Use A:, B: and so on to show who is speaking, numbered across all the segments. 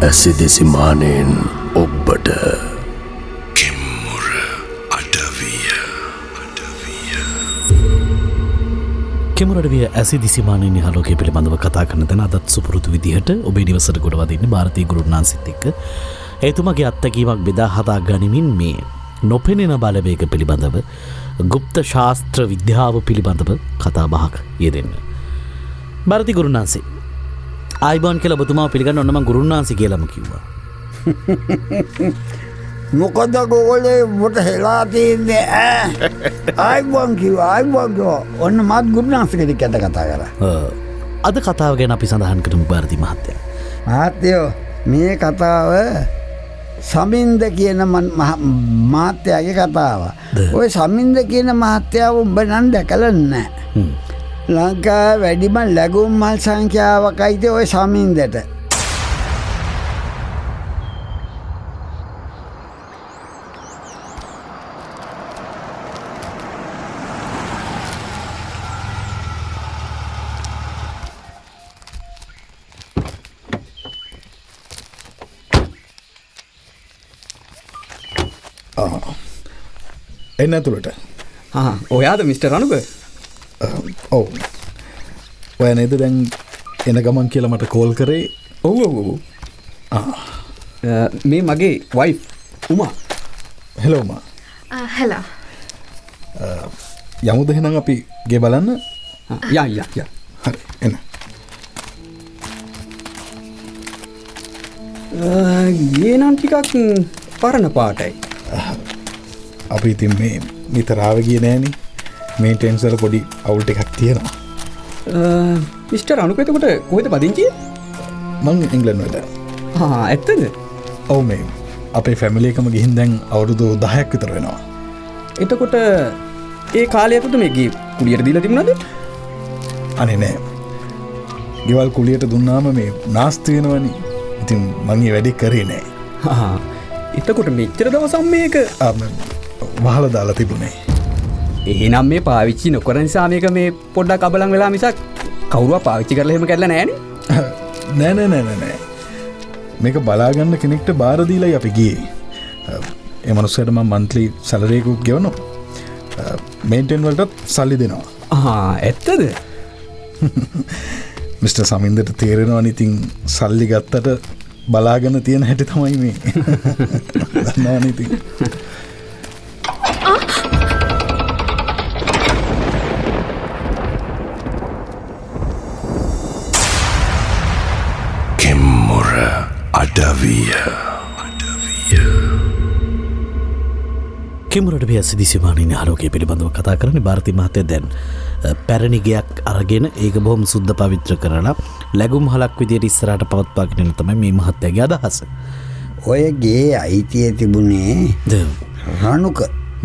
A: ඇසිදිසි මානයෙන් ඔබට කෙම්මුර අඩවිය.
B: කෙමුරඩවිය ඇසිදිසි මානයෙන් ආලෝකය පිළිබඳව කතා කරන තැන අදත් සුපුරුදු විදිහට ඔබේ නිවසට ගොඩවදින්නේ ಭಾರತೀය ගුරුනාන්සිත් එක්ක. එතුමාගේ අත්දැකීමක් බෙදා හදා ගනිමින් මේ නොපෙනෙන බලවේග පිළිබඳව ගුප්ත ශාස්ත්‍ර විද්‍යාව පිළිබඳව කතා බහක් යෙදෙන්න. ಭಾರತೀය ගුරුනාන්සි ආයිබෝන් කියලා ඔබතුමාව පිළිගන්න ඔන්න මං ගුරුනාන්සි කියලාම කිව්වා.
C: මොකද ගෝලේ උඹට හෙලා තියන්නේ ඈ? ආයිබෝන් කිව්වා, ආයිබෝන් කිව්වා. ඔන්න මාත් ගුරුනාන්සි කෙනෙක් ඇත කතා කරා.
B: අද කතාව ගැන අපි සඳහන් කරමු ಭಾರತೀය මහත්තයා.
C: මහත්තයෝ මේ කතාව සමින්ද කියන මහත්තයාගේ කතාව. ඔය සමින්ද කියන මහත්තයාව උඹ නම් දැකලා නැහැ. ලංකාවේ වැඩිම ලැබුම් මල් සංඛ්‍යාවකයිද ඔය සමින්දට.
D: එන්න ඇතුළට.
E: ඔයාද මිස්ටර් රණුක?
D: ඔව්. ඔයා නේද දැන් එන ගමන් කියලා මට කෝල් කරේ?
E: ඔව් ඔව් ඔව්. මේ මගේ wife Uma.
D: Hello Uma.
F: Hello.
D: යමුද එහෙනම් අපි ගේ බලන්න?
E: යා යා යා.
D: හරි එන්න.
E: ගේ නම් ටිකක් පරණ පාටයි.
D: අපි ඉතින් මේ නිතර ආව ගියේ නෑනේ. මේ ටෙන්ස් වල පොඩි අවුල් ටිකක් තියෙනවා.
E: මිස්ටර් රණුක එතකොට කොහෙද පදිංචි?
D: මං එංගලන්ත වල.
E: ඇත්තද?
D: ඔව් මේ අපේ ෆැමිලි එකම ගිහින් දැන් අවුරුදු 10ක් විතර වෙනවා.
E: එතකොට ඒ කාලය ඇතුළත මේ ගේ කුලියට දීලා තිබුණාද?
D: අනේ නෑ. ගෙවල් කුලියට දුන්නාම මේ නාස්ති වෙනවනේ. ඉතින් මං ඒ වැඩේ කරේ නෑ.
E: එතකොට මෙච්චර දවසක් මේක
D: වහලා දාලා තිබුණේ.
E: එහෙනම් මේ පාවිච්චි නොකරන නිසා මේක මේ පොඩ්ඩක් අබලන් වෙලා මිසක් කවුරුවත් පාවිච්චි කරලා එහෙම කැඩලා නෑනේ.
D: නෑ නෑ නෑ නෑ නෑ. මේක බලා ගන්න කෙනෙක්ට බාර දීලායි අපි ගියේ. ඒ මනුස්සයාට මම මන්ත්ලි සැලරි එකකුත් ගෙවනවා. මේන්ටේන් වලටත් සල්ලි දෙනවා.
E: ඇත්තද?
D: මිස්ටර් සමින්දට තේරෙනවනේ ඉතින් සල්ලි ගත්තට බලාගෙන තියෙන හැටි තමයි මේ. දන්නවනේ ඉතින්.
A: කෙම්මුර අඩවිය.
B: කෙමුරට ඇසිදිසි මානයෙන් ආලෝකය පිළිබඳව කතා කරන්නේ ಭಾರತೀය මහත්තයා. දැන් පැරණි ගෙයක් අරගෙන ඒක බොහොම සුද්ධ පවිත්‍ර කරලා ලැබුම් හලක් විදියට ඉස්සරහට පවත්වාගෙන යන තමයි මේ මහත්තයාගේ අදහස.
C: ඔය ගේ අයිතිය තිබුණේ රණුක.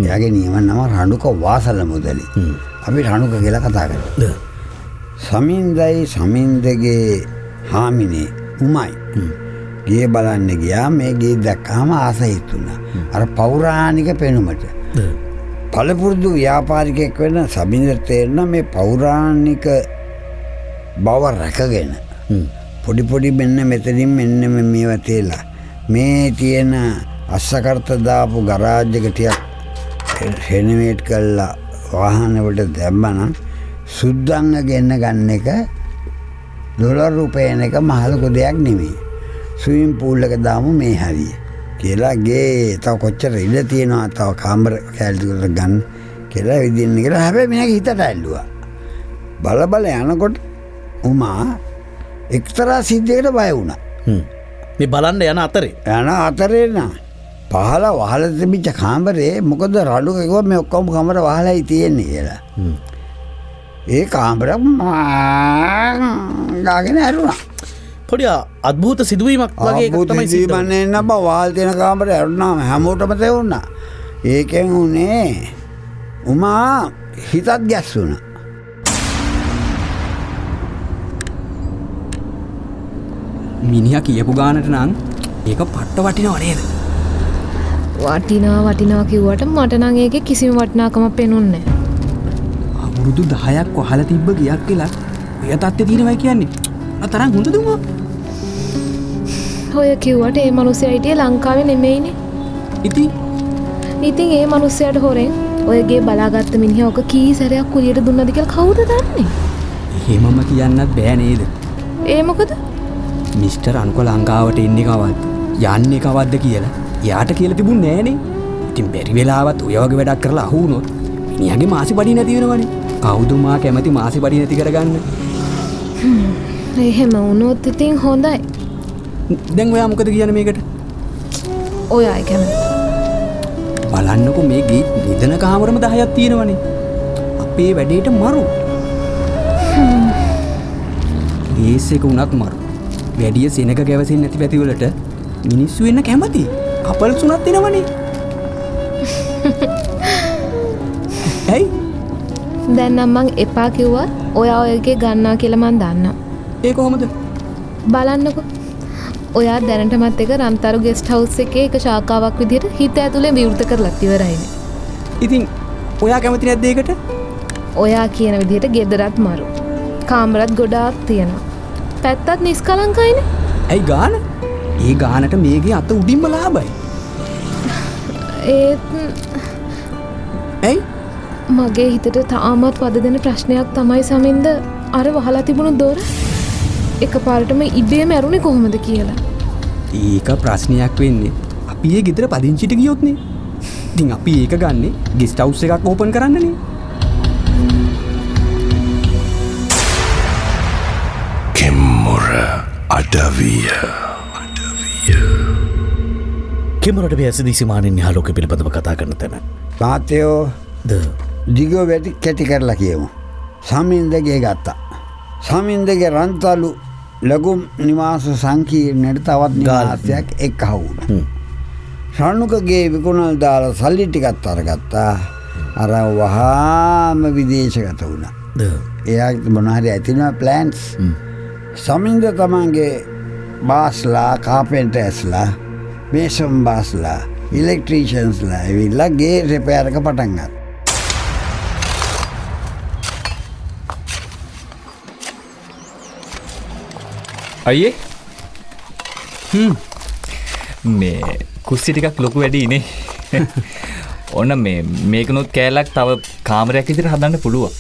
C: එයාගේ නියම නම රණුක වාසල මුදලි. අපි රණුක කියලා කතා කරා. සමින්දයි සමින්දගේ හාමිනේ උමයි ගේ බලන්න ගියා. මේ ගේ දැක්කහම ආස හිතුණා. අර පෞරාණික පෙනුමට. පළපුරුදු ව්‍යාපාරිකයෙක් වෙන සමින්දට තේරුණා මේ පෞරාණික බව රැකගෙන පොඩි පොඩි මෙන්න මෙතනින් මෙන්න මේවා තියලා මේ තියෙන අස්සකර්ත දාපු ගරාජ් එක ටිකක් රෙනොවේට් කරලා වාහන වලට දැම්මනම් සුද්දන්ව ගෙන්න ගන්න එක ඩොලර් රුපියල් එක මහ ලොකු දෙයක් නෙමෙයි. ස්විමින් පූල් එක දාමු මේ හරිය කියලා ගේ තව කොච්චර ඉඩ තියෙනවා තව කාමර කෑලි ටිකක් ගන්න කියලා විදින්න කියලා. හැබැයි මිනිහගේ හිතට ඇල්ලුවා. බල බල යනකොට උමා එක්තරා සිද්ධියකට බය වුණා.
B: මේ බලන්න යන අතරේ
C: යන අතරේ නා පහළ වහලා තිබිච්ච කාමරේ මොකද රණුක කිව්වා මේ ඔක්කොම කාමර වහලායි තියෙන්නේ කියලා. ඒ කාමර ගාගෙන ඇරුණා.
B: පොඩි අద్භූත සිදුවීමක් වගේ එකක් තමයි සිද්ධ වුනේ.
C: අද්භූත සිදුවීමක් නේ බං. වහල් තියෙන කාමරේ ඇරුණාම හැමෝටම තේරුණා. ඒකෙන් උනේ උමා හිතත් ගැස්සුණා.
E: මිනිහා කියපු ගානට නම් ඒක පට්ට වටිනව නේද?
F: වටිනවා වටිනවා කිව්වට මට නම් ඒකේ කිසිම වටිනාකමක් පේනුන්නේ නෑ.
E: අවුරුදු 10ක් වහලා තිබ්බ ගියක් කියලා ඔය තත්ත්වයේ තියෙනවයි කියන්නේ. මොන තරම් හොඳද උමා?
F: ඔය කිව්වට ඒ මිනිස්සයා හිටියේ ලංකාවේ නෙමෙයිනේ. ඉතින් ඒ මිනිස්සයාට හොරෙන් ඔය ගේ බලාගත්ත මිනිහා ඔක කී සැරයක් කුලියට දුන්නද කියලා කවුද දන්නේ?
E: එහෙමම කියන්නත් බෑ නේද?
F: ඒ මොකද?
E: මිස්ටර් අනුක ලංකාවට එන්නේ කවද්ද? යන්නේ කවද්ද කියලා එයාට කියලා තිබුණේ නෑනේ. ඉතින් බැරි වෙලාවත් ඔය වගේ වැඩක් කරලා අහු වුණොත් මිනිහාගේ මාසෙ බඩි නැති වෙනවනේ. කවුද මා කැමති මාසෙ බඩි නැති කරගන්න?
F: එහෙම වුණොත් ඉතින් හොඳයි.
E: දැන් ඔයා මොකද කියන්නේ මේකට?
F: ඔයායි කැමති.
E: බලන්නකෝ මේ ගේ නිදන කාමරම 10ක් තියෙනවනේ. අපේ වැඩේට මරු. ගේස් එක උනත් මරු. වැඩිය සෙනග ගැවසෙන්නේ නැති පැතිවලට මිනිස්සු එන්න කැමති. කපල්ස් උනත් එනවනේ. ඇයි?
F: දැන් නම් මං එපා කිව්වත් ඔයා ඔයගේ ගන්නවා කියලා මං දන්නවා.
E: ඒ කොහොමද?
F: බලන්නකෝ. ඔයා දැනටමත් එක රන්තරු ගෙස්ට් හවුස් එකේ එක ශාඛාවක් විදිහට හිත ඇතුලේ විවෘත කරලත් ඉවරයිනේ.
E: ඉතින් ඔයා කැමති නැද්ද ඒකට?
F: ඔයා කියන විදිහට ගෙදරත් මරු. කාමරත් ගොඩාක් තියෙනවා. පැත්තත් නිස්කලංකයිනේ.
E: ඇයි ගාන? ඒ ගානට මේගේ අත උඩින්ම ලාභයි.
F: ඒත්
E: ඇයි?
F: මගේ හිතට තාමත් වද දෙන ප්‍රශ්නයක් තමයි සමින්ද අර වහලා තිබුණු දොර එකපාරටම ඉබේම ඇරුණේ කොහොමද කියලා.
E: ඒක ප්‍රශ්නයක් වෙන්නේ අපි ඒ ගෙදර පදිංචිට ගියොත් නේ. ඉතින් අපි ඒක ගන්නෙ ගෙස්ට් හවුස් එකක් ඕපන් කරන්නනේ.
A: කෙම්මුර අඩවිය.
B: කෙම්මුරට ඇසිදී සිමානෙන් ආලෝකය පිළිබඳව කතා කරන තැන.
C: මහත්තයෝ දිග වැඩි කැටි කරලා කියමු. සමින්දගේ ගත්තා. සමින්දගේ රන්තලු ලඝු නිවාස සංකීර්ණයට තවත් නිවාසයක් එක් අහු වුණා. රණුකගේ විකුණල් දාලා සල්ලි ටිකත් අරගත්තා. අර වහාම විදේශගත වුණා. එයා මොන හරි ඇතිවෙන ප්ලෑන්ස්. සමින්ද තමන්ගේ බාස්ලා, කාපෙන්ටර්ස්ලා, මේසන් බාස්ලා, ඉලෙක්ට්‍රීෂියන්ස්ලා ඇවිල්ලා ගේ රිපෙයාර් එක පටන් ගත්තා.
G: අයියේ මේ කුස්සිය ටිකක් ලොකු වැඩි නේ. ඔන්න මේ මේකනොත් කෑල්ලක් තව කාමරයක් විතර හදන්න පුළුවන්.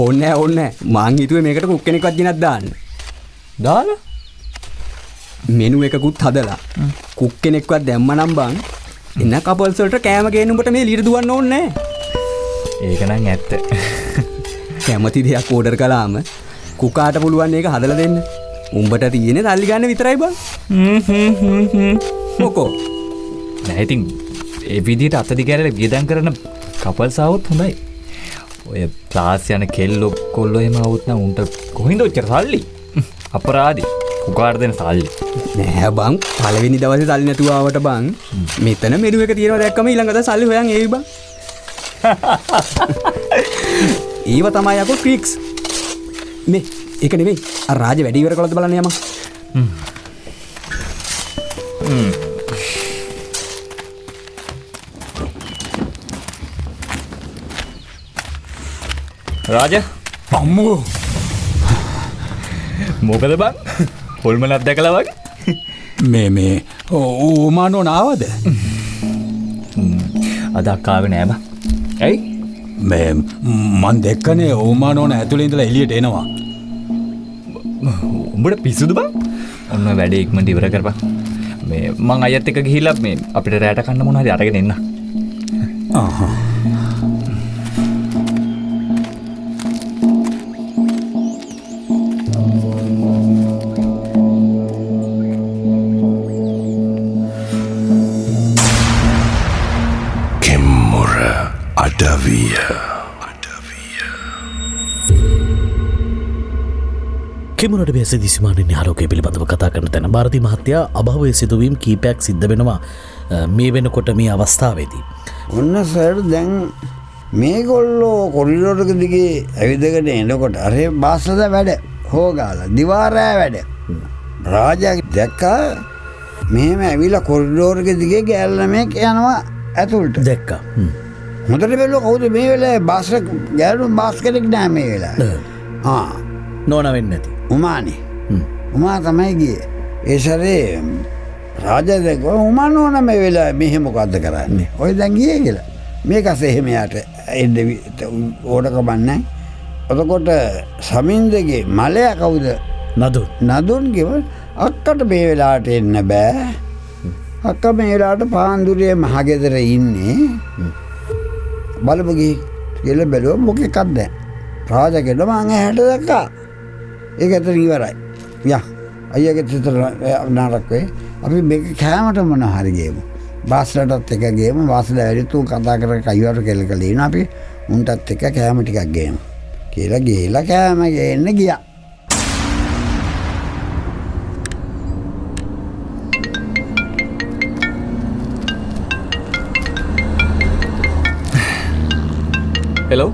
E: ඕනේ ඕනේ. මං හිතුවේ මේකට කුක් කෙනෙක්වත් ගෙනත් දාන්න.
G: දාලා
E: මෙනු එකකුත් හදලා කුක් කෙනෙක්වත් දැම්ම නම් බං එන කපල්ස් වලට කෑම ගේන්න උඹට මේ එළියට දුවන්න ඕනේ නෑ.
G: ඒක නම් ඇත්ත.
E: කැමති දෙයක් ඕඩර් කළාම කුකාට පුළුවන් ඒක හදලා දෙන්න. උඹට තියෙන්නේ සල්ලි ගන්න විතරයි බං. මොකෝ?
G: නෑ ඉතින් ඒ විදිහට අත දිග ඇරලා වියදම් කරන කපල්ස් ආවොත් හොඳයි. ඔය ක්ලාස් යන කෙල්ලෝ කොල්ලෝ එහෙම ආවොත් නම් උන්ට කොහින්ද ඔච්චර සල්ලි? අපරාධි. කුකාට දෙන සල්ලි.
E: නෑ බං, පළවෙනි දවසේ සල්ලි නැතුව ආවට බං මෙතන මෙනු එක තියෙනවා දැක්කම ඊළඟ දවසේ සල්ලි හොයන් ඒවි බං. ඒව තමයි යකෝ ට්‍රික්ස්. මේ ඒක නෙමෙයි අර රාජ වැඩි ඉවර කළාද බලන්න යමන්.
G: රාජ
D: අම්මෝ
G: මොකද බං හොල්මනක් දැකලා වගේ?
D: මේ මේ ඕමානෝ නාවද?
G: අද අක්කා ආවේ නෑ බං. ඇයි?
D: මේ මං දැක්කනේ ඕමානෝන ඇතුලේ ඉඳලා එළියට එනවා.
G: උඹට පිස්සුද බං? ඔන්න ඔය වැඩේ ඉක්මනට ඉවර කරපන්. මේ මං අයියත් එක්ක ගිහිල්ලා මේ අපිට රැට කන්න මොන හරි අරගෙන එන්න.
D: ආහා.
A: කෙම්මුර අඩවිය.
B: කෙමුරට ඇසිදී සිමානෙන් ආලෝකය පිළිබඳව කතා කරන තැන. භාරති මහත්තයා අභවය සිදුවීම් කීපයක් සිද්ධ වෙනවා මේ වෙනකොට මේ අවස්ථාවේදී.
C: ඔන්න සර් දැන් මේගොල්ලෝ කොරිඩෝර් එක දිගේ ඇවිදගෙන එනකොට අර බාස්ලද වැඩ හොගාලා දිවාරෑ වැඩ. රාජා දැක්කා මෙහෙම ඇවිල්ලා කොරිඩෝර් එක දිගේ ගෑල් ළමයෙක් යනවා ඇතුළට.
B: දැක්කා.
C: හොඳට බැලුවා කවුද මේ වෙලාවේ බාස් ගෑනු බාස් කෙනෙක් නෑ මේ වෙලාවේ. ආ
B: නෝනා වෙන්නේ නැති.
C: උමානේ. උමා තමයි ගියේ. ඒ සැරේ රාජා දැක්කම උමා නෝනා මේ වෙලාවේ මෙහෙ මොකද්ද කරන්නේ? ඔය දැන් ගියේ කියලා. මේක අසේ එහෙම යාට එන්න ඕනකමක් නැහැ. එතකොට සමින්දගේ මලයා කවුද?
B: නදුන්.
C: නදුන් කිව්ව අක්කට මේ වෙලාවට එන්න බෑ. අක්කා මේ වෙලාවට පාන්දුරේ මහගෙදර ඉන්නේ. බලමු ගිහින් කියලා බැලුවා මොකෙක්වත් නැහැ. රාජා කියනවා මං ඇහැට දැක්කා. ඒක ඇතන ඉවරයි. යා අයියාගේ සිතට නරක වෙයි. අපි මේක කෑමට මොන හරි ගේමු. බාස්ලටත් එක ගේමු. බාස්ලා ඇවිත් උන් කතා කර කයිවර කෙල කළ ඉන්න අපි උන්ටත් එක කෑම ටිකක් ගේමු කියලා ගිහලා කෑම ගේන්න ගියා.
G: හෙලෝ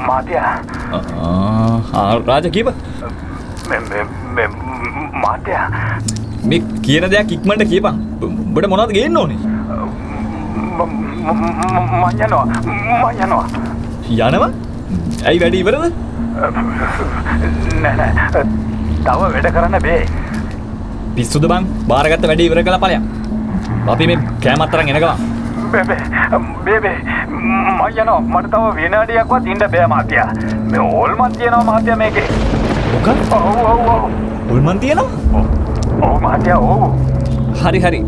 H: මාත්‍යා.
G: රාජා කීප
H: මේ මාත්‍යා
G: මේ කියන දෙයක් ඉක්මනට කියපන්. උඹට මොනවද ගේන්න ඕනේ?
H: මං යනවා මං යනවා.
G: යනවා? ඇයි වැඩ ඉවරද?
H: නෑ නෑ තව වැඩ කරන්න බෑ.
G: පිස්සුද බං? බාරගත්ත වැඩේ ඉවර කළා ඵලයන්. අපි මේ කෑමත් අරන් එන ගමන්.
H: බෑ බෑ බෑ මං යනවා. මට තව විනාඩියක්වත් ඉන්න බෑ මාත්‍යා. මේ ඕල්මන් තියනවා මාත්‍යා මේකේ.
G: මොකක්?
H: ඔව් ඔව් ඔව්.
G: ඕල්මන් තියනවා?
H: ඔව් මාත්‍යා ඔව්.
G: හරි හරි.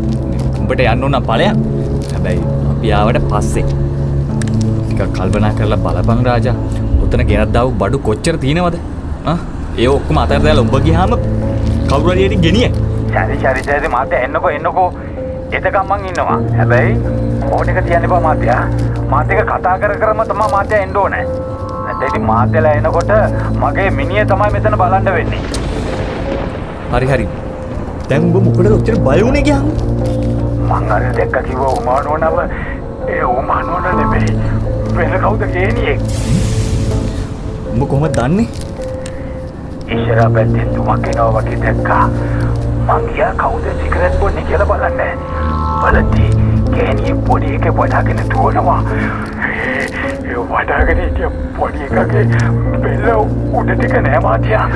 G: උඹට යන්න ඕන ඵලයන්. හැබැයි අපි ආවට පස්සේ ටිකක් කල්පනා කරලා බලපන් රාජා. ඔතන ගෙනත් දාපු බඩු කොච්චර තියෙනවද? ආ ඒ ඔක්කොම අතර දාලා උඹ ගියාම කවුරු හරි එටි ගෙනියයි.
H: සරි සරි සරි මාත්‍යා එන්නකෝ එන්නකෝ. එතකම් මං ඉන්නවා. හැබැයි ෆෝන් එක තියන්න එපා මාත්‍යා. මාත් එක්ක කතා කර කරම තමයි මාත්‍යා එන්න ඕනේ. නැත්නම් ඉතින් මාත්‍යාලා එනකොට මගේ මිනිය තමයි මෙතන බලන්න වෙන්නේ.
G: හරි හරි. දැන් උඹ මොකටද ඔච්චර බය වුනේ ගියාම?
H: මං අර දැක්ක කිව්වා උමා නෝනව. ඒ උමා නෝනා නෙමෙයි. වෙන කවුද ගේනියෙක්?
G: උඹ කොහොමද දන්නේ?
H: ඉස්සරහ පැත්තෙන් දුමක් එනවා වගේ දැක්කා. මං ගියා කවුද සිගරට් බොන්නේ කියලා බලන්න. බලද්දි ගෑණියෙක් පොඩි එකේ වඩාගෙන දුවනවා. ඒ වඩාගෙන හිටිය පොඩි එකගේ බෙල්ල උඩ ටික නෑ මාත්‍යා.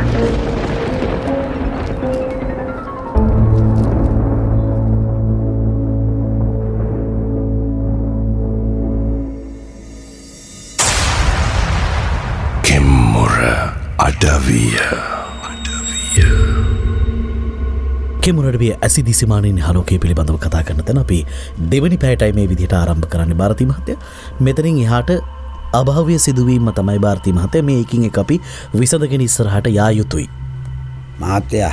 A: කෙම්මුර අඩවිය.
B: කෙමුරඩවිය ඇසිදිසිමානයෙන් හලෝකය පිළිබඳව කතා කරන තැන අපි දෙවනි පැයටයි මේ විදිහට ආරම්භ කරන්නේ භාරති මහත්තයා. මෙතනින් එහාට අභාව්‍ය සිදුවීම තමයි භාරති මහත්තයා මේ එකින් එක අපි විසඳගෙන ඉස්සරහට යා යුතුයි.
C: මහත්තයා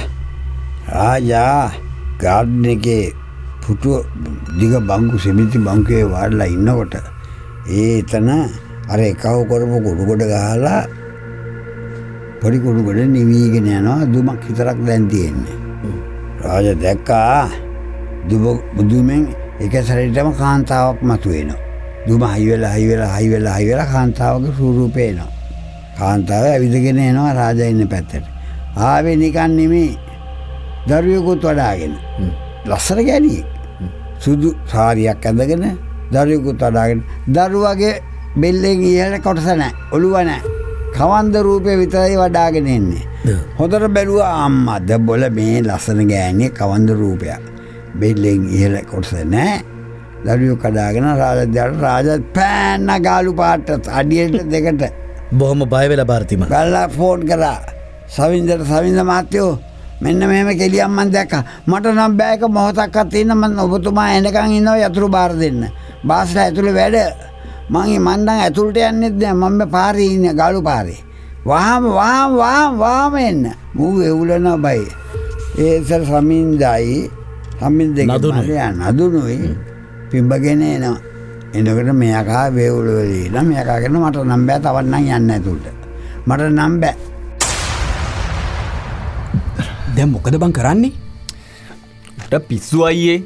C: රාජා ගාඩන් එකේ පුටුව දිග බංකු සිමෙන්ති බංකුවේ වාඩිලා ඉන්නකොට ඒ එතන අර එකව කරපු කුඩු ගොඩ ගහලා පොඩි කුඩු ගොඩ නිවීගෙන යනවා. දුමක් විතරක් දැන් තියෙන්නේ. රාජා දැක්කා දුමෙන් එක සැරේටම කාන්තාවක් මතුවෙනවා. දුම හයි වෙලා හයි වෙලා හයි වෙලා හයි වෙලා කාන්තාවගේ ස්වරූපේ එනවා. කාන්තාව ඇවිදගෙන එනවා රාජා ඉන්න පැත්තට. ආවේ නිකන් නෙමෙයි, දරුවෙකුත් වඩාගෙන. ලස්සන ගෑණියෙක්. සුදු සාරියක් ඇඳගෙන දරුවෙකුත් වඩාගෙන. දරුවගේ බෙල්ලෙන් ඉහළ කොටස නැහැ, ඔළුව නැහැ. කවන්ද රූපේ විතරයි වඩාගෙන එන්නේ. හොඳට බැලුවා අම්මා ද බොල මේ ලස්සන ගෑණිය කවන්ද රූපයක්. බෙල්ලෙන් ඉහළ කොටස නැහැ. දරුවෝ කඩාගෙන රාජා රාජා පෑන්න ගාලු පාට අඩියට දෙකට.
B: බොහොම බය වෙලා භාරති මහත්තයා.
C: ගල්ලා ෆෝන් කරා සවින්දට. සවින්ද මහත්තයෝ මෙන්න මෙහෙම කෙලියක් මං දැක්කා. මට නම් බෑ එක මොහොතක්වත් ඉන්න. මං ඔබතුමා එනකන් ඉන්නවා යතුරු බාර දෙන්න. බාස්ලා ඇතුලේ වැඩ. මං නම් ඇතුළට යන්නෙත් නෑ. මං මේ පාරේ ඉන්නේ ගාලු පාරේ. වහාම වහාම වහාම වහාම එන්න. මූ වෙවුලනවා බයි. ඒ සර් සමින්දයි සමින්දගේ මලයා නදුනුයි පිඹගෙන එනවා. එනකොට මෙයාකා වේවුල වෙලී නම් මෙයාකා කියන මට නම් බෑ තවත් නම් යන්න ඇතුළට. මට නම් බෑ.
E: දැන් මොකද බං කරන්නේ?
G: උට පිස්සු අයියේ.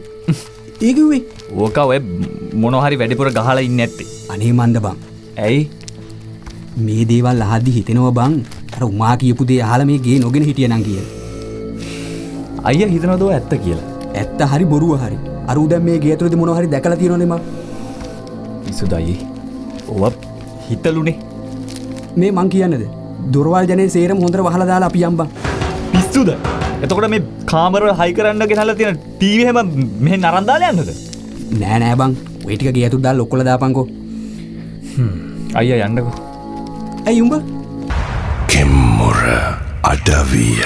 E: ඒ කිව්වේ
G: ඕක ඔය මොන හරි වැඩිපුර ගහලා ඉන්නේ නැත්තේ.
E: අනේ මන්ද බං.
G: ඇයි?
E: මේ දේවල් අහද්දි හිතෙනවා බං අර උමා කියපු දේ අහලා මේ ගේ නොගෙන හිටියා නම් කියලා.
G: අයියා හිතනවද ඔය ඇත්ත කියලා?
E: ඇත්ත හරි බොරුව හරි. අර ඌ දැන් මේ ගේ ඇතුළේදී මොනවා හරි දැකලා තියෙනවනේ මං.
G: පිස්සුද අයියේ? ඕවා හිතලුනේ.
E: මේ මං කියන්නේද? දොරවල් ජනේ සේරම හොඳට වහලා දාලා අපි යම් බං.
G: පිස්සුද? එතකොට මේ කාමර වල හයි කරන්න ගෙනල්ලා තියෙන ටීවී එහෙම මෙහෙන් අරන් දාලා යන්නද?
E: නෑ නෑ බං, ඔය ටික ගේ ඇතුළට දාලා ඔක්කොලා දාපන්කෝ.
G: අයියා යන්නකෝ.
E: ඇයි උඹ?
A: කෙම්මුර අඩවිය.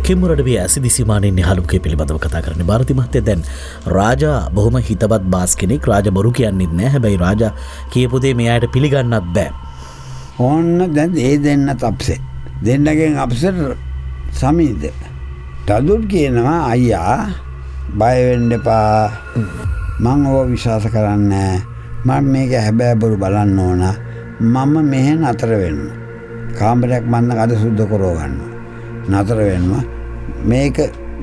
B: කෙම්මුර අඩවිය ඇසිදිසිමානෙන් නිහාලුකේ පිළිබඳව කතා කරන්නේ භාරති මහත්තයා. දැන් රාජා බොහොම හිතවත් බාස් කෙනෙක්. රාජා බොරු කියන්නෙත් නෑ. හැබැයි රාජා කියපු දේ මේ අයට පිළිගන්නත් බෑ.
C: ඔන්න දැන් ඒ දෙන්නත් අප්සෙට්. දෙන්නගෙන් අප්සෙට් සමීද. තදුත් කියනවා අයියා බය වෙන්න එපා. මං ඔව විශ්වාස කරන්නේ නෑ. මං මේක හැබෑ බොරු බලන්න ඕන. මම මෙහෙ නතර වෙන්න. කාමරයක් මං නම් අද සුද්ධ කරව ගන්නවා. නතර වෙනවා. මේක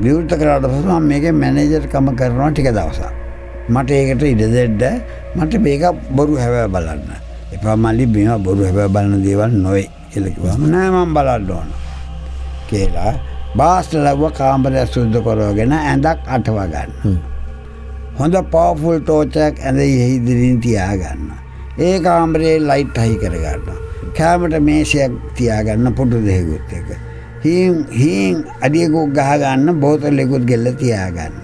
C: විවෘත කරාට පස්සේ මම මේකේ මැනේජර් කම කරනවා ටික දවසක්. මට ඒකට ඉඩ දෙන්න. මට මේක බොරු හැබෑ බලන්න. එපා මල්ලි, මේවා බොරු හැබෑ බලන දේවල් නොවේ කියලා කිව්වම නෑ මං බලන්න ඕන කියලා බාස්ලා ලැබුවා. කාමරය සුද්ධ කරවගෙන ඇඳක් අටව ගන්න. හොඳ පවර්ෆුල් ටෝච් එකක් ඇඳ ඉදිරින් තියාගන්න. ඒ කාමරේ ලයිට් හයි කරගන්න. කැමරට මේසයක් තියාගන්න පොඩු දෙයක්ත් එක. හීන් හීන් අඩියකුත් ගහ ගන්න, බෝතලයකුත් ගෙල්ල තියාගන්න.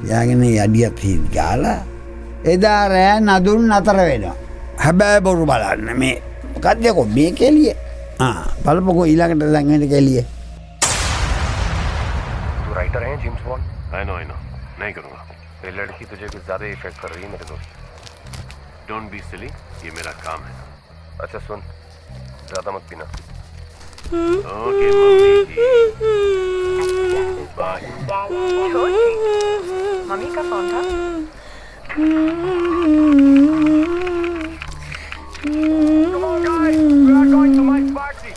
C: තියාගෙන ඒ අඩියත් හීන් ගාලා එදා රෑ නදුන් නතර වෙනවා. හැබැයි බොරු බලන්න මේ මොකද්ද යකෝ මේ කෙලිය? ආ බලපොකෝ ඊළඟට දැන් වෙන කෙලිය.
I: तू राइटर है James bond?
A: I know, I know. नहीं करूँगा।
I: ये लड़की तुझे कुछ ज़्यादा इफेक्ट कर रही है मेरे दोस्त।
A: Don't be silly, ये मेरा काम है।
I: अच्छा सुन, ज़्यादा मत पीना।
A: Okay mummy ji, bye.
J: Mummy का फोन था।
H: Come on guys, we are going to my party.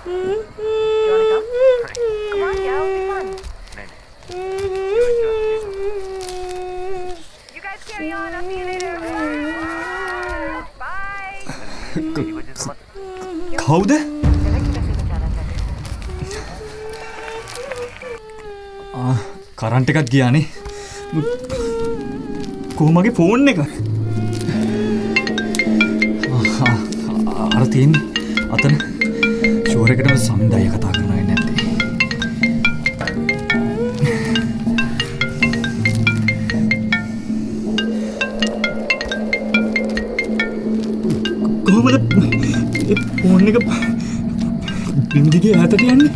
J: You wanna come? Come on, yeah, it'll be fun. You guys carry on. I'll see you later. Bye.
G: කවුද? ආ current එකක් ගියානේ. කොහොම මගේ phone එක? අර තියෙන්නේ අතන. ෂුවර් එකටම සමින්ද අයියා කතා කරනවා එන්නේ නැත්තේ. කොහොමද ඒ ෆෝන් එක බිම් දිගේ ඈතට යන්නේ?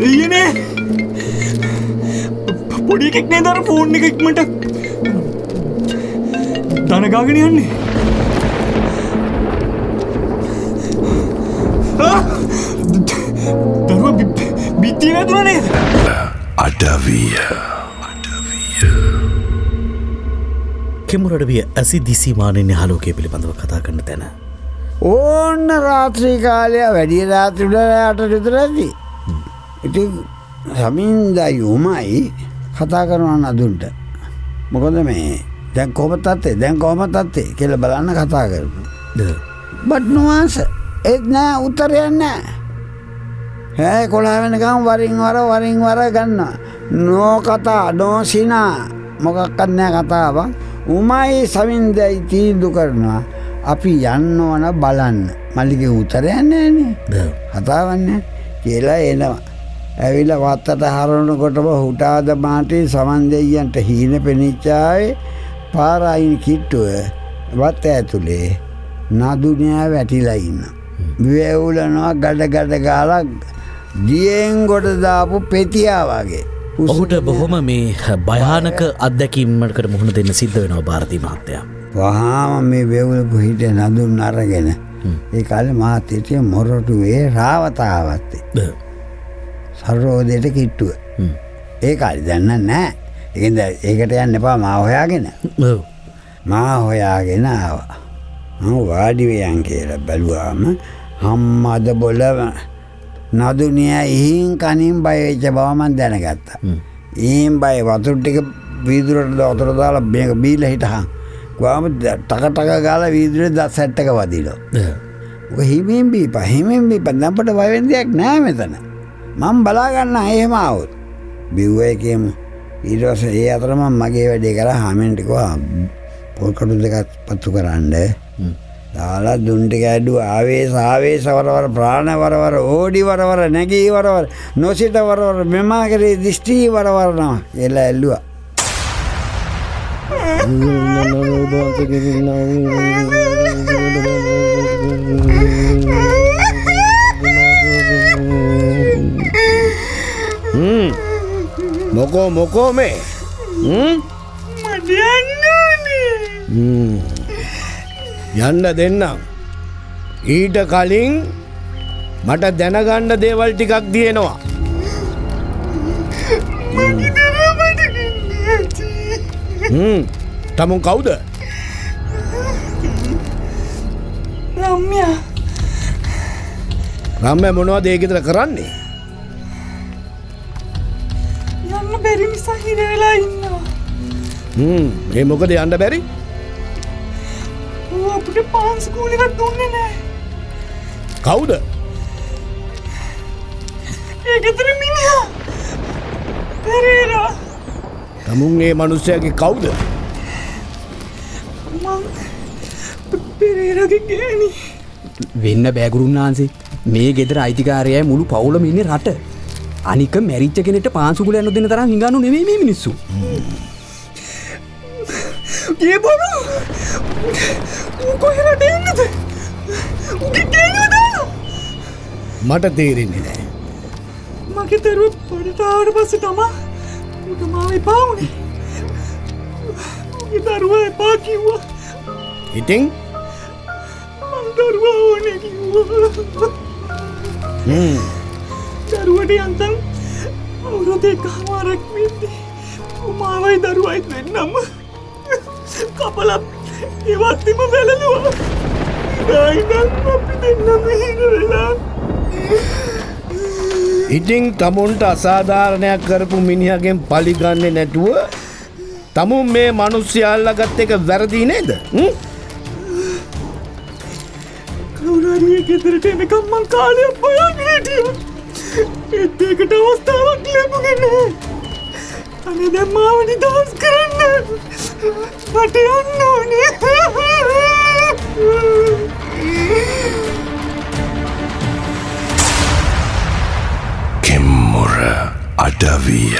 G: එయ్యනේ පොඩි එකෙක් නේද අර ෆෝන් එක ඉක්මනට දන ගාගෙන යන්නේ? දරුවා බිත්තිය වැදුනා නේද?
A: අඩවිය.
B: කෙම්මුර අඩවිය ඇසිදිසිමානෙන් නිහාලෝකය පිළිබඳව කතා කරන තැන.
C: ඕන්න රාත්‍රී කාලය වැඩි රාත්‍රී වල 8ට විතර ඇති. ඉතින් සමින්දයි උමයි කතා කරනවා නදුන්ට. මොකද මේ දැන් කොහොම තත්ත්වේ දැන් කොහොම තත්ත්වේ කියලා බලන්න කතා කරනවා. But no answer. ඒත් නෑ උත්තරයක් නෑ. ඈ 11 වෙනකම් වරින් වර වරින් වර ගන්නවා. නෝ කතා නෝ සිනා මොකක්වත් නෑ කතාවක්. උමයි සමින්දයි තීන්දුව කරනවා අපි යන්න ඕන බලන්න. මල්ලිගේ උත්තරයක් නෑනේ. කතාවක් නෑ කියලා එනවා. ඇවිල්ලා වත්තට හරවනකොටම හුටාද මාටේ සමන් දෙයියන්ට හීන පෙනිච්චාවේ පාර අයින් කිට්ටුව වත්ත ඇතුලේ නදුනියා වැටිලා ඉන්න. වේවුලනවා ගඩ ගඩ ගාලා දියෙන් ගොඩ දාපු පෙතියා වගේ.
B: ඔහුට බොහොම මේ භයානක අත්දැකීමකට මුහුණ දෙන්න සිද්ධ වෙනවා භාරති මහත්තයා.
C: වහාම මේ වේවුලපු හිටිය නදුන් අරගෙන ඒ කාලේ මාත් හිටියේ මොරටුවේ රාවතාවත්තේ. සරෝදයට කිට්ටුව. ඒ කාලේ දැන් නම් නෑ. ඒකෙන්ද ඒකට යන්න එපා මා හොයාගෙන. මා හොයාගෙන ආවා. මං වාඩි වෙයන් කියලා බැලුවාම හම්මද බොල නදුනියා ඉහින් කනින් බය වෙච්ච බව මං දැනගත්තා. ඉහින් බය වතුර ටික වීදුරට වතුර දාලා මේක බීලා හිටහන්. ගාම ටක ටක ගාලා වීදුරේ දස් සෙට් එක වදිනවා. ඔක හිමින් බීපන් හිමින් බීපන් දැන් අපිට බය වෙන්න දෙයක් නෑ මෙතන. මං බලා ගන්න එහෙම ආවොත්. බිව්ව එකේම ඊට පස්සේ ඒ අතර මං මගේ වැඩේ කරා. හාමින්ට කිව්වා පොල් කටු දෙකක් පත්තු කරන්න. දාලා දුන් ටික ඇඩුවා. ආවේශ ආවේශ වරවර ප්‍රාණ වරවර ඕඩි වරවර නැගී වරවර නොසිත වරවර මෙමා කරේ දිෂ්ටි වරවර නම කියලා ඇල්ලුවා.
K: මොකෝ මොකෝ මේ?
L: මට යන්න ඕනේ.
K: යන්න දෙන්නම්. ඊට කලින් මට දැනගන්න දේවල් ටිකක් තියෙනවා.
L: මගේ දරුවා මට ගෙන්න.
K: තමුන් කවුද?
L: රම්‍යා.
K: රම්‍යා මොනවද ඒ ගෙදර කරන්නේ?
L: යන්න බැරි නිසා හිර වෙලා ඉන්නවා.
K: ඒ මොකද යන්න බැරි?
L: ඌ අපිට පාන් ස්කූල් එකක් දුන්නේ නෑ.
K: කවුද?
L: ඒ ගෙදර මිනිහා. පෙරේරා.
K: තමුන් ඒ මිනිස්සයාගේ කවුද?
L: මං පෙරේරාගේ ගෑණි.
E: වෙන්න බෑ ගුරුන්නාන්සේ. මේ ගෙදර අයිතිකාරයයි මුළු පවුලම ඉන්නේ රට. අනික මැරිච්ච කෙනෙක්ට පාන් සුකුල යන්න දෙන තරම් හිඟන්නු නෙමෙයි මේ මිනිස්සු.
L: ඒ බොරු. ඌ කොහේ රටේ ඉන්නද? ඌගේ ගෑණිව දාලා.
K: මට තේරෙන්නේ නෑ.
L: මගේ දරුවා බඩට ආවට පස්සේ තමා ඌට මාව එපා වුණේ. ඌගේ දරුවා එපා කිව්වා.
K: ඉතින්
L: මං දරුවා ඕනේ කිව්වා. දරුවට යන්තම් අවුරුදු එකමාරක් වෙද්දි ඌ මාවයි දරුවයි දෙන්නම කපලා ඒවත්තිම වැළලුවා. ඉතින් අපි දෙන්නම හිර වෙලා.
K: ඉතින් තමුන්ට අසාධාරණයක් කරපු මිනිහගෙන් පලි ගන්නේ නැතුව තමුන් මේ මිනිස්සු අල්ලගත්ත එක වැරදි නේද?
L: කවුරු හරි ඒ ගෙදරට එනකම් මං කාලයක් බලාගෙන හිටියා. ඒත් ඒකට අවස්ථාවක් ලැබුණේ නෑ. අනේ දැන් මාව නිදහස් කරන්න. මට යන්න ඕනේ.
A: කෙම්මුර අඩවිය.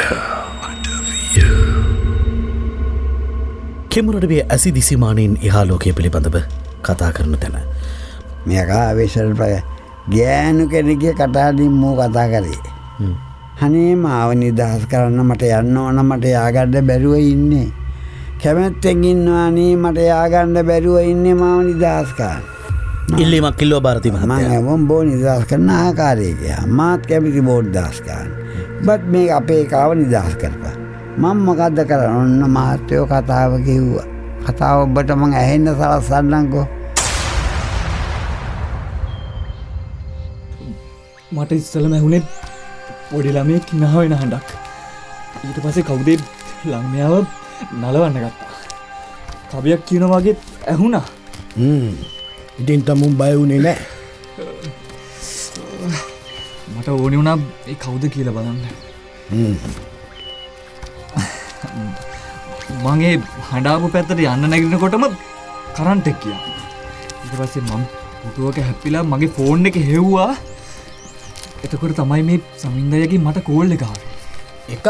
B: කෙමුරඩවිය ඇසි දිසිමානයෙන් එහා ලෝකය පිළිබඳව කතා කරන තැන.
C: මේක ආවේශයට ගෑනු කෙනෙක්ගේ කටහඬින් මූ කතා කරේ. අනේ මාව නිදහස් කරන්න මට යන්න ඕන, මට යාගන්න බැරුව ඉන්නේ. කැමැත්තෙන් ඉන්නවා නේ, මට යාගන්න බැරුව ඉන්නේ, මාව නිදහස් කරන්න.
B: ඉල්ලීමක් ඉල්ලුවා භාරති මහත්තයා.
C: මං ඇහුවම් බෝ නිදහස් කරන ආකාරය කියලා. මාත් කැමති බෝ නිදහස් කරන්න. බත් මේ අපේ කාව නිදහස් කරපන්. මං මොකද්ද කරන්නේ? ඔන්න මහත්තයෝ කතාව කිව්වා. කතාව ඔබට මං ඇහෙන්න සලස්සන්නම්කෝ.
G: මට ඉස්සෙල්ලම ඇහුනේ පොඩි ළමයෙක් hina වෙන හඬක්. ඊට පස්සේ කවුද ළමයාව නලවන්න ගත්තා. කවියක් කියනවා වගේ ඇහුණා.
K: ඉතින් තමුන් බය වුණේ නෑ?
G: මට ඕනේ වුණා ඒ කවුද කියලා බලන්න. මං ඒ හඬාපු පැත්තට යන්න නැගිටිනකොටම කරන්ට් එක ගියා. ඊට පස්සේ මං පුටුවක හැප්පිලා මගේ ෆෝන් එක හෙව්වා. එතකොට තමයි මේ සමින්දයගෙන් මට කෝල් එක ආවේ.
E: එකක්?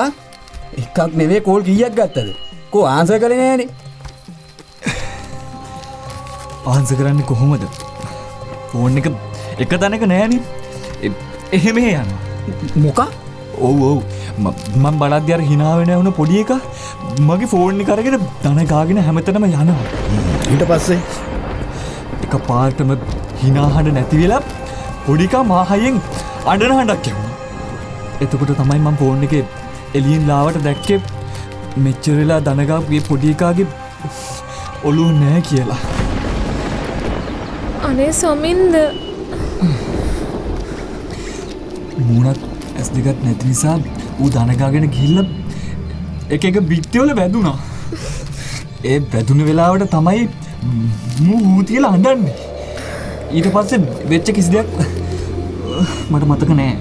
E: එකක් නෙවෙයි කෝල් කීයක් ගත්තද? කෝ ආන්සර් කරේ නෑනේ.
G: ආන්සර් කරන්නේ කොහොමද? ෆෝන් එක එක තැනක නෑනේ. එහෙම යනවා.
E: මොකක්?
G: ඔව් ඔව්. මං බලද්දි අර hina වෙන වුණ පොඩි එකා මගේ ෆෝන් එක අරගෙන දන ගාගෙන හැමතැනම යනවා.
K: ඊට පස්සේ
G: එක පාරටම hina හඬ නැති වෙලා පොඩි එකා මා හයියෙන් අඬන හඬක් ඇහුණා. එතකොට තමයි මං ෆෝන් එකේ එළියෙන් ලාවට දැක්කේ මෙච්චර වෙලා දන ගාපු මේ පොඩි එකාගේ ඔළුව නෑ කියලා.
F: අනේ සමින්ද,
G: මූණත් ඇස් දෙකත් නැති නිසා ඌ දන ගාගෙන ගිහිල්ලා එක එක බිත්තිවල වැදුනා. ඒ වැදුන වෙලාවට තමයි මූ ඌ තියලා අඬන්නේ. ඊට පස්සේ වෙච්ච කිසි දෙයක් මට මතක නෑ.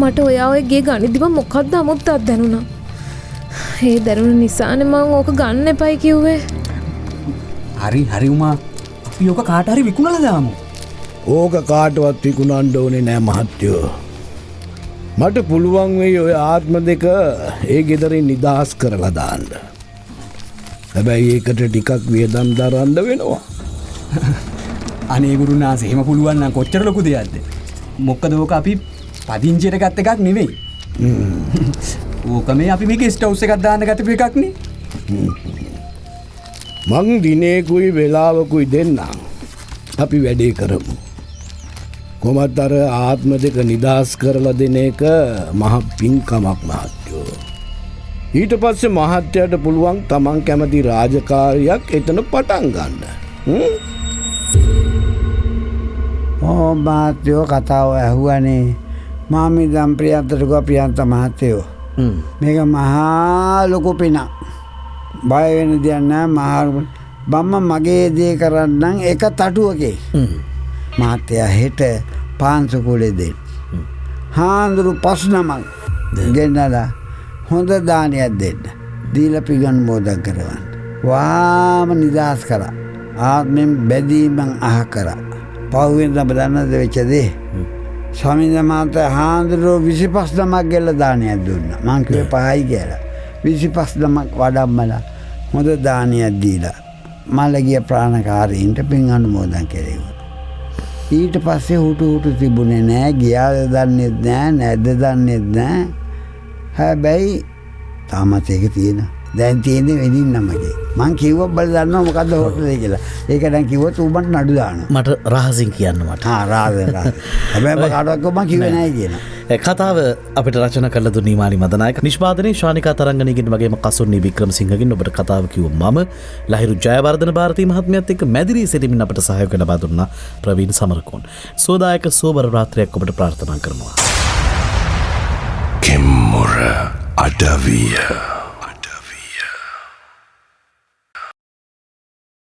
F: මට ඔයා ඔය ගේ ගනිද්දිම මොකද්ද අමුත්තක් දැනුණා. ඒ දැනුන නිසානේ මං ඕක ගන්න එපයි කිව්වේ.
E: හරි හරි උමා, අපි ඕක කාට හරි විකුණලා දාමු.
K: ඕක කාටවත් විකුණන්න ඕනේ නෑ මහත්තයෝ. මට පුළුවන් වෙයි ඔය ආත්ම දෙක ඒ ගෙදරින් නිදහස් කරලා දාන්න. හැබැයි ඒකට ටිකක් වියදම් දරන්න වෙනවා.
E: අනේ ගුරුනාස, එහෙම පුළුවන් නම් කොච්චර ලොකු දෙයක්ද? මොකද ඕක අපි පදිංචියට ගත් එකක් නෙවෙයි. ඕක මේ අපි මේ ගෙස්ට් හවුස් එකක් දාන්න ගතපු එකක් නේ.
K: මං දිනේකුයි වෙලාවකුයි දෙන්නම්. අපි වැඩේ කරමු. කොහොමත් අර ආත්ම දෙක නිදහස් කරලා දෙන එක මහ පිංකමක් මහත්තයෝ. ඊට පස්සේ මහත්තයාට පුළුවන් තමන් කැමති රාජකාරියක් එතන පටන් ගන්න.
C: ඕ මහත්තයෝ කතාව ඇහුවනේ. මාමි දැන් ප්‍රියන්තට කිව්වා, ප්‍රියන්ත මහත්තයෝ මේක මහා ලොකු පිනක්. බය වෙන දෙයක් නෑ. මහා බම්ම මගේ දේ කරන්නම් එක තටුවකේ. මහත්තයා හෙට පාන්සුකූලේ දෙන්න. හාන්දුරු 5 නමක් ගෙන්නලා හොඳ දානයක් දෙන්න. දීලා පිගන් මෝදක් කරවන්න. වාම නිදහස් කරා. ආත්මෙන් බැදීමෙන් අහ කරා. පහුවෙන් තම දන්නද වෙච්ච දේ? ස්වාමීන් වහන්සේ හාන්දුරු 25 නමක් ගෙල්ල දානයක් දුන්නා. මං කිව්වේ 5යි කියලා. 25 නමක් වඩම්මලා හොඳ දානයක් දීලා මළගිය ප්‍රාණකාරීන්ට පින් අනුමෝදන් කෙරෙව්වා. ඊට පස්සේ හුටු හුටු තිබුණේ නෑ, ගියාද දන්නේත් නෑ, නැද්ද දන්නේත් නෑ. හැබැයි තාමත් ඒක තියෙනවා. දැන් තියෙන්නේ වෙනින් නමගේ. මං කිව්වා බල දන්නවා මොකද්ද හෝටලේ කියලා. ඒක දැන් කිව්වොත් ඌ මට නඩු දානවා.
B: මට රහසින් කියන්න මට.
C: හා රහසින් රහසින්. හැබැයි මම කාටවත් මං කිව්වේ නෑ කියනවා.
B: කතාව අපිට රචනා කරලා දුන්නේ නිමාලි මදනායක. නිෂ්පාදනයේ ශානිකා තරංගණීගෙන් වගේම කසුන්නි වික්‍රමසිංහගෙන්. ඔබට කතාව කිව්ව මම ලහිරු ජයවර්ධන භාරතී මහත්මයාත් එක්ක මැදිරී සිටිමින් අපට සහයෝගය ලබා දුන්නා ප්‍රවීණ සමරකෝන්. සෝදායක සෝබර රාත්‍රියක් ඔබට ප්‍රාර්ථනා කරනවා.
A: කෙම්මුර අඩවිය.